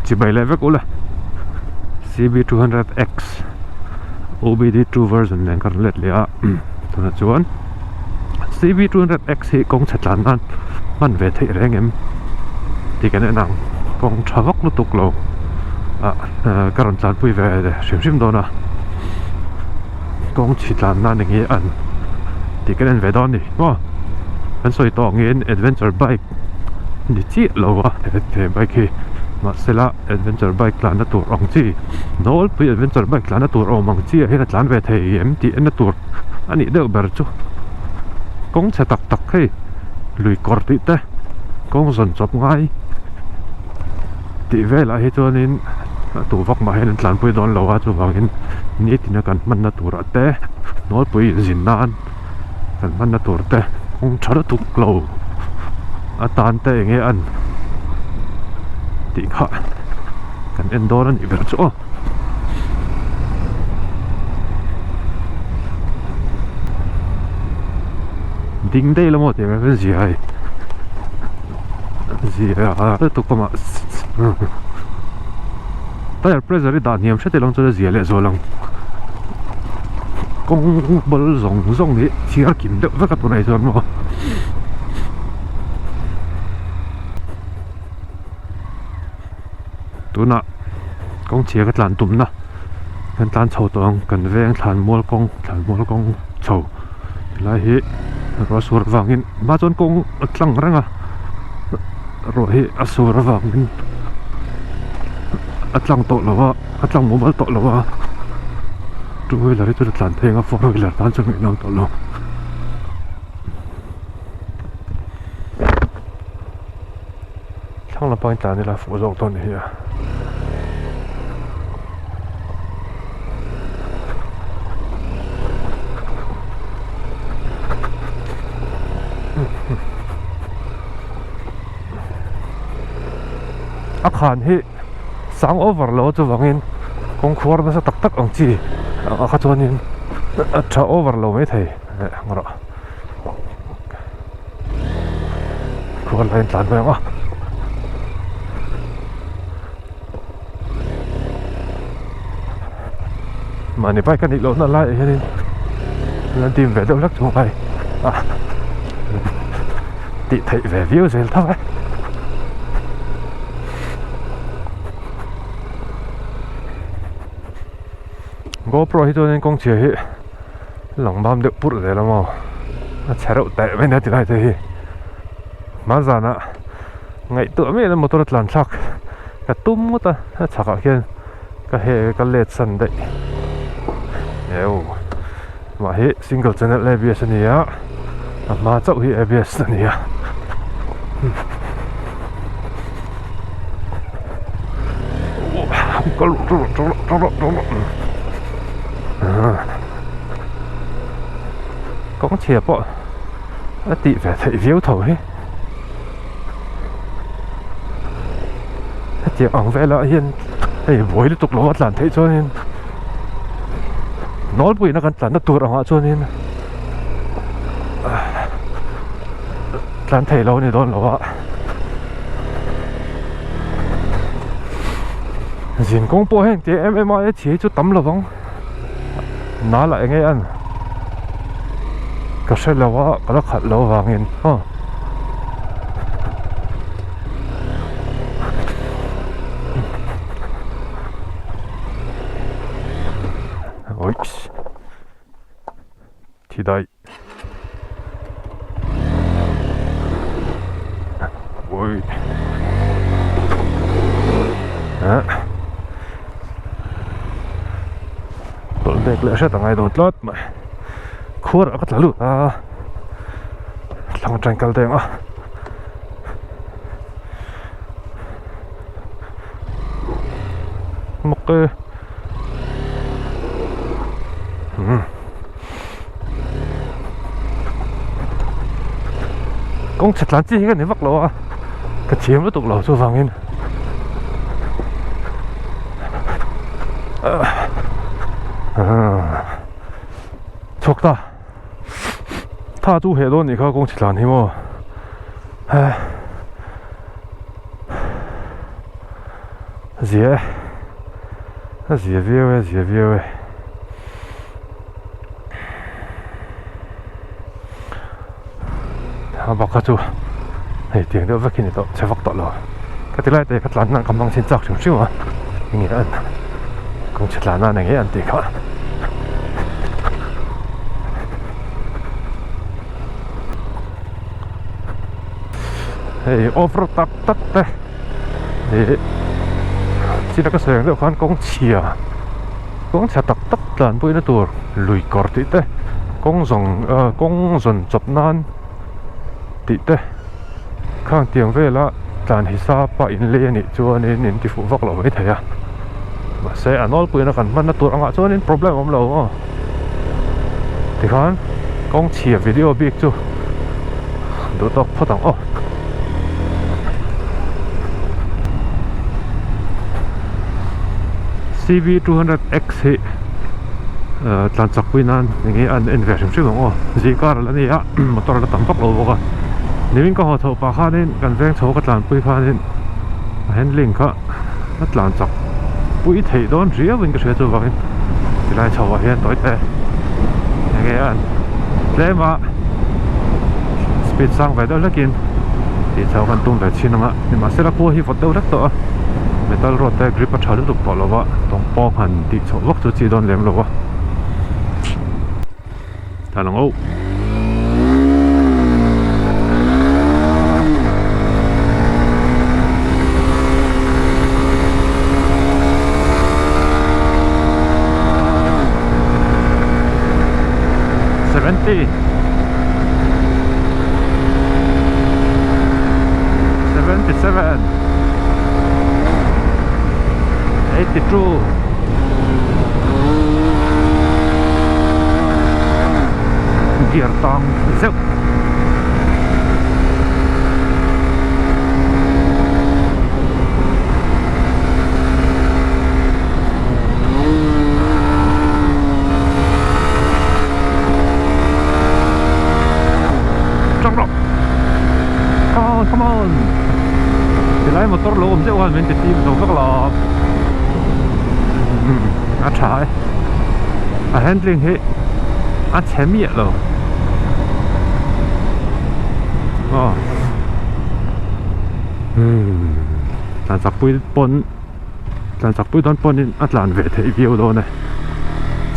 Chibai leh vek ula CB200X OBD2 version nen ka rawn let leh a tunah chuan CB200X hi kawng chhe tlan nan hman ve theih reng em tih kan en ang kawng tha vak lutuk lo ah ka rawn tlanpui ve hrim hrim dawn a kawng chhi tlan nan eng nge an tih kan en ve dawn a ni maw kan sawi tawh angin adventure bike ni chiah lo a he bike hi mahsela adventure bike tlanna tur ang chi nawlpui adventure bike tlanna tur awm ang chi ah hian a tlan ve thei em tih enna tur a nih deuh ber chu kawng chhe tak tak hei lui kawr tih te kawng zawn chawp ngai tih velah hi chuanin a tu vak mah hian an tlanpui dawn lo a chuvangin nitin a kan hmanna turah te nawlpui inzin nan kan hmanna tur te kawng tha lutuk lo atan te eng nge an tih kha kan en dawn a nih ber chu aw. Ding daih la maw tih ang hian zia hei zia lutuk pawh mah Tire pressure hi dah hniam hret ilo chuan a zia leh zual ang. Kawng bawlh zawng zawng hi chhiar kim deuh vek a tunah hi chuan maw. Tunah kawng chhia ka tlan tumna kan tlan chho tawh ang kan veng thlan mual kawng thlan mual kawng chho tilai hi ruah sur avangin hma chuan kawng a tlang reng a ruah hi a sur avangin a tlang tawh lo a a tlang mumal tawh lo a two wheeler hi chu a tlan phei ang a four wheeler tan chuan ngaihnawm tawh lo. Thlang lampang tlan ila fuh zawk dawn hi a. A khan hi sang over lo chuvangin kawng khuar nasa tak tak ang chi ah kha chuanin a tha over lo maithei ang rawh. Khual a intlan mai ang a. Mahni bike a nih lohna laiah hianin lan dim ve deuh hlek chu ngai a tih theih ve viau zel tho e. GoPro hi chuanin kawngchhia hi lang mam deuh purh zel a maw a chhe reuh teh mai nia tilai te hi hma zanah ngaihtuah miah ila motor a tlan thlak ka tum ngawt a a chhakah khian ka he ka let san daih eu mah hi single channel abs a ni a a hma chauh hi abs a ni a. Kawng chhia pawh a tih ve theih viau tho hi hetiang ang velah hian hei buai lutuk lo a tlan theih chuanin nawlpuiin a kan tlanna tur angah chuanin tlan thei lo a ni dawn lo a zin kawng pawh heng tih em em a chhi chu tam lovang nal ah enge an ka hre lo a ka la khalh lo vangin aw. Thi daih. Ui. Ah. Tawlh bek leh hret a ngai dawn tlat mai. Khuar ah ka tla lut a. Thlang atang kal deng a. Mak e. Hmm. Kawng chhe tlan chi hi ka ni vak lo a ka thiam lutuk lo chuvangin chhuak ta tha chu heh dawn nih kha kawng chhe tlan hi maw Zia e a zia viau e a zia viau e. A bak kha chu hei tiang deuh vek hi ni tawh chhe vak tawh lo ka ti lai te ka tlan nan ka hmang chin chak hrim hrim a enge an kawng chhe tlan nan enge an tih kha hei off road tak tak te ih china ka sawi ang deuh khan kawng chhia kawng chhe tak tak tlan puina tur lui kawr tih te kawng zawng ah kawng zawn chawp nan tih te khang tiang vela tlan hisap a inlei a nih chuanin in ti fuh vak lo maithei a mahse a nawlpuiin a kan hmanna tur angah chuanin problem a awm lo aw tikhan kawng chhia video bik chu duh tawk phawt ang aw. CV 200X hi tlan chak pui nan enge an en ve hrim hrim ang aw zingkar ala ni a motor ala tam vak lo bawk a nimin ka haw chhoh pah khanin kan veng chho ka tlan pui khanin a handling kha a tlan chak pui theih dawn riau in ka hria chuvangin tilai chho ah hian tawi te enge an tlem a speed sang ve deuh hlekin tih chho kan tum ve thin ang a nimahsela khua hi vawt deuh hlek tawh a metal rod te grip a tha lutuk tawh lo va tawng pawng han tih chhoh vak chu chi dawn lem lo a ta lang oh. 70 77 82 Gear tang zeuh Tang rawh Come on come on Tilai motor lo awm zeuh khan min ti tim zo vak lo A tha e A handling hi a chhe miah lo Aw Umm Tlan chak pui pawn Tlan chak pui dawn pawnin a tlan ve theih viau dawn e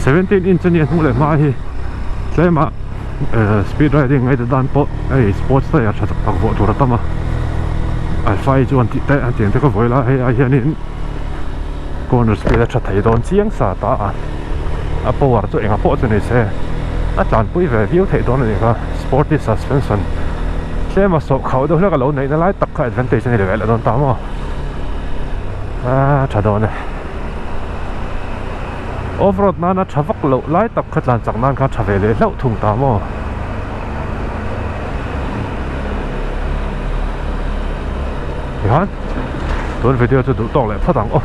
17 inch a nia hnung leh hma hi tlema speed riding ngaih te dan pawh hei sports tyre tha tak tak vuah tur a tam a alpha hi chuan tih te a tiang te ka vawi lai hei ai hianin corner speed a tha thei dawn chiang sa ta a a power chu engah pawh chu ni se a tlanpui ve viau theih dawn a ni kha sporty suspension tlema sawh khauh deuh hlek a lo neihna lai tak kha advantage a ni leh dawn ta maw. A tha dawn e. Off road nana tha vak loh lai tak kha tlan chak nan khan tha ve leh hlauh thung ta maw. Tihian tun video chu duh tawk leh phawt ang aw.